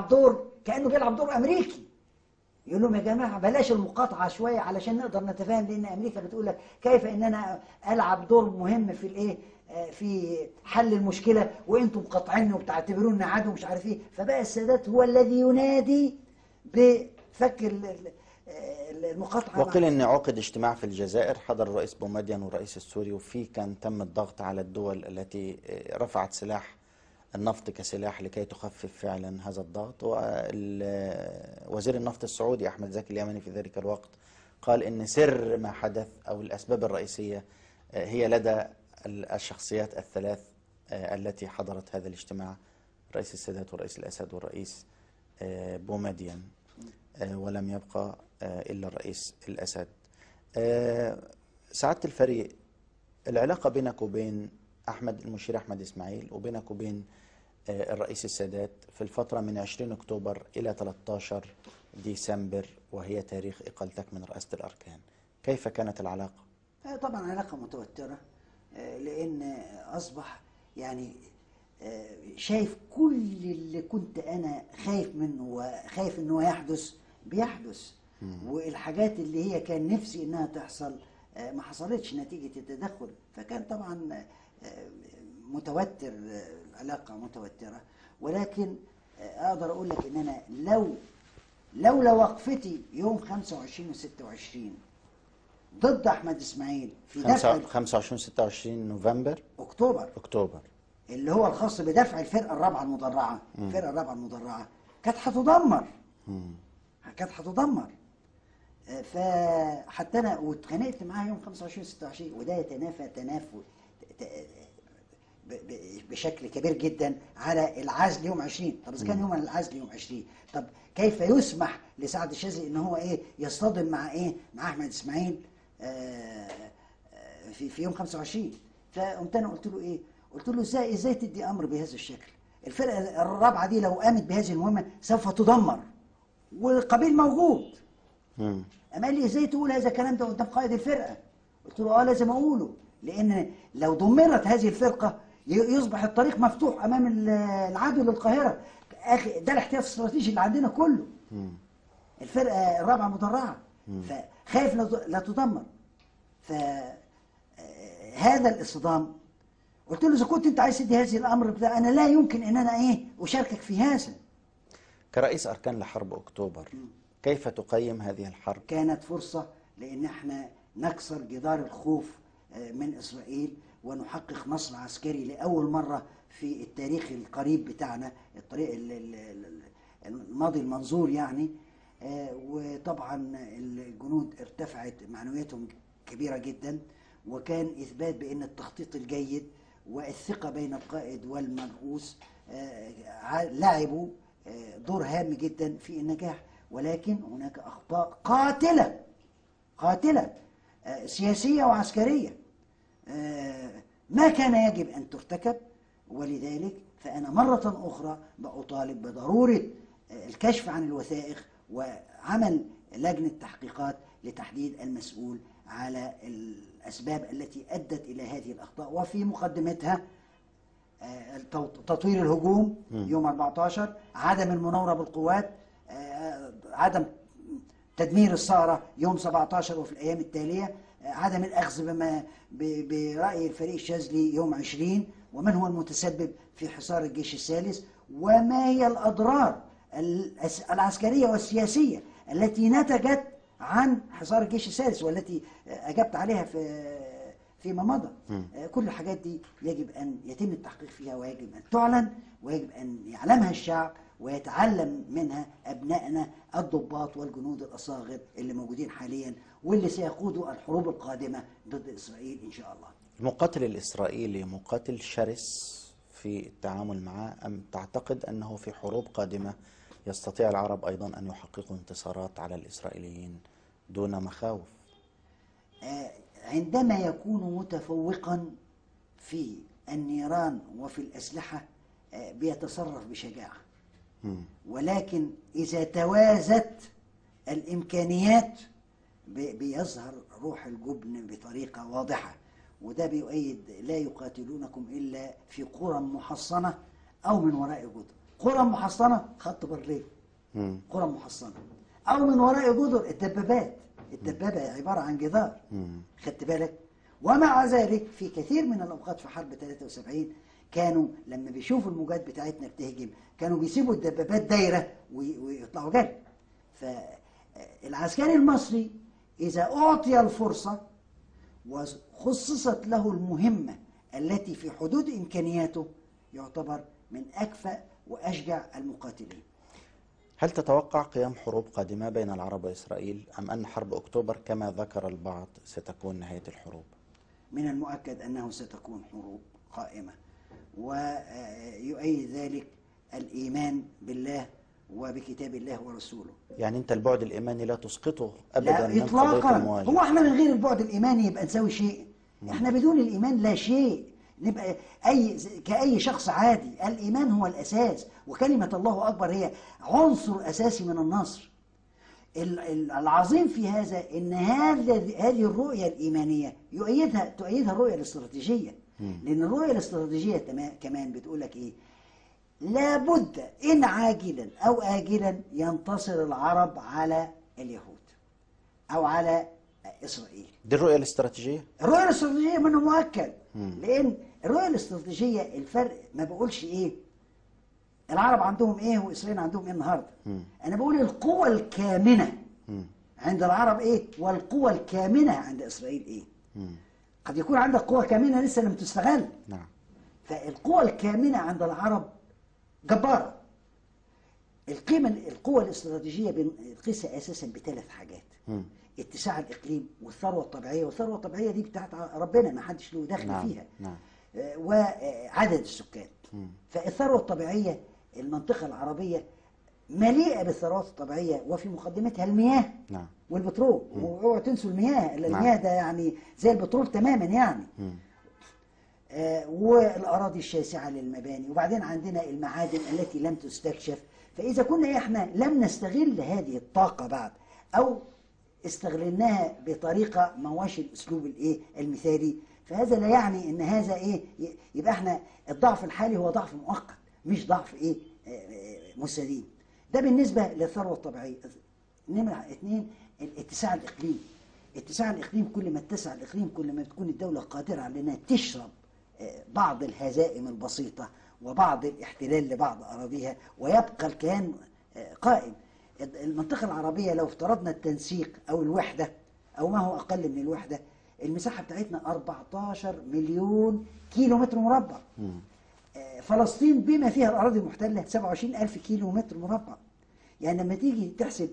دور كأنه بيلعب دور أمريكي، يقول لهم يا جماعة بلاش المقاطعة شوية علشان نقدر نتفاهم، لأن أمريكا بتقول لك كيف إن أنا ألعب دور مهم في الإيه، في حل المشكلة، وأنتم مقاطعيني وبتعتبرونا عدو ومش عارف إيه. فبقى السادات هو الذي ينادي بفك المقاطعة. وقيل إن عقد اجتماع في الجزائر حضر الرئيس بومدين والرئيس السوري، وفي كان تم الضغط على الدول التي رفعت سلاح النفط كسلاح لكي تخفف فعلا هذا الضغط. ووزير النفط السعودي أحمد زكي اليمني في ذلك الوقت قال إن سر ما حدث أو الأسباب الرئيسية هي لدى الشخصيات الثلاث التي حضرت هذا الاجتماع، رئيس السادات والرئيس الأسد والرئيس بومدين، ولم يبقى إلا الرئيس الأسد. سعادة الفريق، العلاقة بينك وبين أحمد المشير أحمد إسماعيل وبينك وبين الرئيس السادات في الفترة من 20 أكتوبر إلى 13 ديسمبر وهي تاريخ إقالتك من رئاسة الأركان، كيف كانت العلاقة؟ طبعا علاقة متوترة، لأن أصبح يعني شايف كل اللي كنت أنا خايف منه وخايف إنه يحدث بيحدث، والحاجات اللي هي كان نفسي إنها تحصل ما حصلتش نتيجة التدخل. فكان طبعا متوتر، العلاقة متوترة، ولكن أقدر أقول لك إن أنا لولا وقفتي يوم 25 و26 ضد أحمد إسماعيل في دفع 25 26 نوفمبر أكتوبر اللي هو الخاص بدفع الفرقة الرابعة المدرعة، الفرقة الرابعة المدرعة كانت هتدمر، كانت هتدمر. فحتى أنا واتخانقت معاه يوم 25 26، وده يتنافى تنافي بشكل كبير جدا على العزل يوم 20. طب اذا كان يوم العزل يوم 20، طب كيف يسمح لسعد الشاذلي ان هو ايه يصطدم مع ايه مع احمد اسماعيل في يوم 25؟ فقمت انا قلت له ايه؟ قلت له ازاي تدي امر بهذا الشكل؟ الفرقة الرابعة دي لو قامت بهذه المهمة سوف تدمر والقبيل موجود. قام قال لي ازاي تقول هذا الكلام ده قدام قائد الفرقة؟ قلت له اه لازم اقوله، لان لو دمرت هذه الفرقة يصبح الطريق مفتوح امام العدو للقاهره. اخي ده الاحتياط الاستراتيجي اللي عندنا كله. الفرقة الرابعة مدرعه، فخايف لا تدمر. فهذا الاصطدام قلت له اذا كنت انت عايز تدي هذه الامر بتاع انا لا يمكن ان انا ايه اشاركك في هذا. كرئيس اركان لحرب اكتوبر، كيف تقيم هذه الحرب؟ كانت فرصة لان احنا نكسر جدار الخوف من اسرائيل ونحقق نصر عسكري لأول مرة في التاريخ القريب بتاعنا، الطريق الماضي المنظور يعني. وطبعا الجنود ارتفعت معنوياتهم كبيرة جدا، وكان إثبات بأن التخطيط الجيد والثقة بين القائد والمرؤوس لعبوا دور هام جدا في النجاح. ولكن هناك أخطاء قاتلة قاتلة سياسية وعسكرية ما كان يجب أن ترتكب. ولذلك فأنا مرة أخرى بأطالب بضرورة الكشف عن الوثائق وعمل لجنة تحقيقات لتحديد المسؤول على الأسباب التي أدت إلى هذه الأخطاء، وفي مقدمتها تطوير الهجوم يوم 14، عدم المناورة بالقوات، عدم تدمير الثغرة يوم 17 وفي الأيام التالية، عدم الأخذ بما برأي الفريق الشاذلي يوم 20، ومن هو المتسبب في حصار الجيش الثالث، وما هي الأضرار العسكرية والسياسية التي نتجت عن حصار الجيش الثالث والتي أجبت عليها فيما مضى. كل الحاجات دي يجب أن يتم التحقيق فيها، ويجب أن تعلن، ويجب أن يعلمها الشعب ويتعلم منها أبنائنا الضباط والجنود الأصاغر اللي موجودين حاليا واللي سيقودوا الحروب القادمة ضد إسرائيل إن شاء الله. المقاتل الإسرائيلي مقاتل شرس في التعامل معه، أم تعتقد أنه في حروب قادمة يستطيع العرب أيضا أن يحققوا انتصارات على الإسرائيليين دون مخاوف؟ عندما يكون متفوقا في النيران وفي الأسلحة بيتصرف بشجاعة، ولكن إذا توازت الإمكانيات بيظهر روح الجبن بطريقة واضحة. وده بيؤيد لا يقاتلونكم إلا في قرى محصنة أو من وراء جدر. قرى محصنة، خط بارليف، قرى محصنة، أو من وراء جدر الدبابات. الدبابة عبارة عن جدار، خدت بالك؟ ومع ذلك في كثير من الأوقات في حرب 73 كانوا لما بيشوفوا الموجات بتاعتنا بتهجم كانوا بيسيبوا الدبابات دايرة ويطلعوا جري. فالعسكري المصري إذا أعطي الفرصة وخصصت له المهمة التي في حدود إمكانياته يعتبر من أكفأ وأشجع المقاتلين. هل تتوقع قيام حروب قادمة بين العرب وإسرائيل، أم أن حرب أكتوبر كما ذكر البعض ستكون نهاية الحروب؟ من المؤكد أنه ستكون حروب قائمة، ويؤيد ذلك الإيمان بالله وبكتاب الله ورسوله. يعني أنت البعد الإيماني لا تسقطه أبدا من قضية المواجهة. هو احنا من غير البعد الإيماني يبقى نسوي شيء؟ احنا بدون الإيمان لا شيء، نبقى كأي شخص عادي. الإيمان هو الأساس، وكلمة الله أكبر هي عنصر أساسي من النصر. العظيم في هذا إن هذه الرؤية الإيمانية تؤيدها الرؤية الاستراتيجية. لأن الرؤية الاستراتيجية كمان بتقولك إيه؟ لابد إن عاجلا أو آجلا ينتصر العرب على اليهود أو على إسرائيل. دي الرؤية الاستراتيجية؟ الرؤية الاستراتيجية منه مؤكد، لأن الرؤية الاستراتيجية الفرق ما بقولش إيه العرب عندهم إيه وإسرائيل عندهم إيه النهاردة. أنا بقول القوة الكامنة عند العرب إيه والقوة الكامنة عند إسرائيل إيه. قد يكون عندك قوة كامنة لسه لم تستغل. نعم. فالقوة الكامنة عند العرب جبارة. القوة الاستراتيجية بنقيسها أساسا بثلاث حاجات: اتساع الإقليم، والثروة الطبيعية، والثروة الطبيعية دي بتاعت ربنا ما حدش له دخل فيها. نعم. وعدد السكان. فالثروة الطبيعية المنطقة العربية مليئة بالثروات الطبيعية، وفي مقدمتها المياه. نعم. والبترول. واوعوا تنسوا المياه، المياه ده يعني زي البترول تماما يعني. والأراضي الشاسعة للمباني، وبعدين عندنا المعادن التي لم تستكشف. فإذا كنا إحنا لم نستغل هذه الطاقة بعد، أو استغلناها بطريقة ما هوش الأسلوب الإيه المثالي، فهذا لا يعني إن هذا إيه يبقى إحنا الضعف الحالي هو ضعف مؤقت، مش ضعف إيه مستديم. ده بالنسبة للثروة الطبيعية. نمرة 2 الاتساع الإقليمي. اتساع الإقليم، كل ما اتسع الإقليم كل ما بتكون الدولة قادرة على إنها تشرب بعض الهزائم البسيطة وبعض الاحتلال لبعض أراضيها، ويبقى الكيان قائم. المنطقة العربية لو افترضنا التنسيق أو الوحدة أو ما هو أقل من الوحدة، المساحة بتاعتنا 14 مليون كيلو متر مربع. فلسطين بما فيها الأراضي المحتلة 27 ألف كيلو متر مربع. يعني لما تيجي تحسب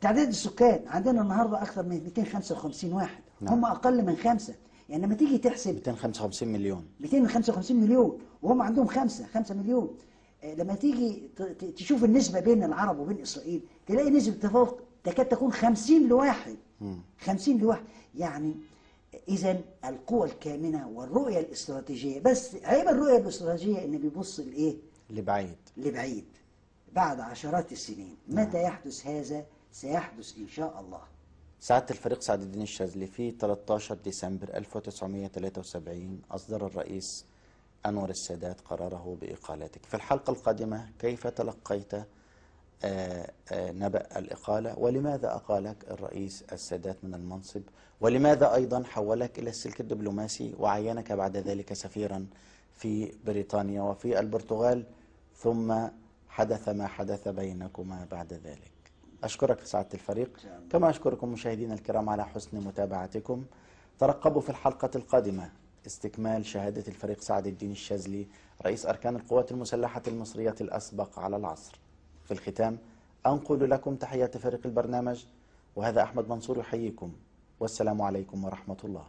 تعداد السكان عندنا النهاردة أكثر من 255 واحد. نعم. هم أقل من 5. يعني لما تيجي تحسب 255 مليون، 255 مليون وهم عندهم 5 مليون. لما تيجي تشوف النسبة بين العرب وبين إسرائيل تلاقي نسبة تفوق تكاد تكون 50 لواحد. 50 لواحد. يعني إذا القوى الكامنة والرؤية الاستراتيجية. بس عيب الرؤية الاستراتيجية إن بيبص لإيه؟ لبعيد، لبعيد بعد عشرات السنين. متى يحدث هذا؟ سيحدث إن شاء الله. سعادة الفريق سعد الدين الشاذلي، في 13 ديسمبر 1973 أصدر الرئيس أنور السادات قراره بإقالتك. في الحلقة القادمة كيف تلقيت نبأ الإقالة، ولماذا أقالك الرئيس السادات من المنصب، ولماذا أيضا حولك إلى السلك الدبلوماسي وعينك بعد ذلك سفيرا في بريطانيا وفي البرتغال، ثم حدث ما حدث بينكما بعد ذلك. أشكرك سعادة الفريق، كما أشكركم مشاهدينا الكرام على حسن متابعتكم. ترقبوا في الحلقة القادمة استكمال شهادة الفريق سعد الدين الشاذلي رئيس أركان القوات المسلحة المصرية الأسبق على العصر. في الختام أنقل لكم تحيات فريق البرنامج، وهذا أحمد منصور يحييكم، والسلام عليكم ورحمة الله.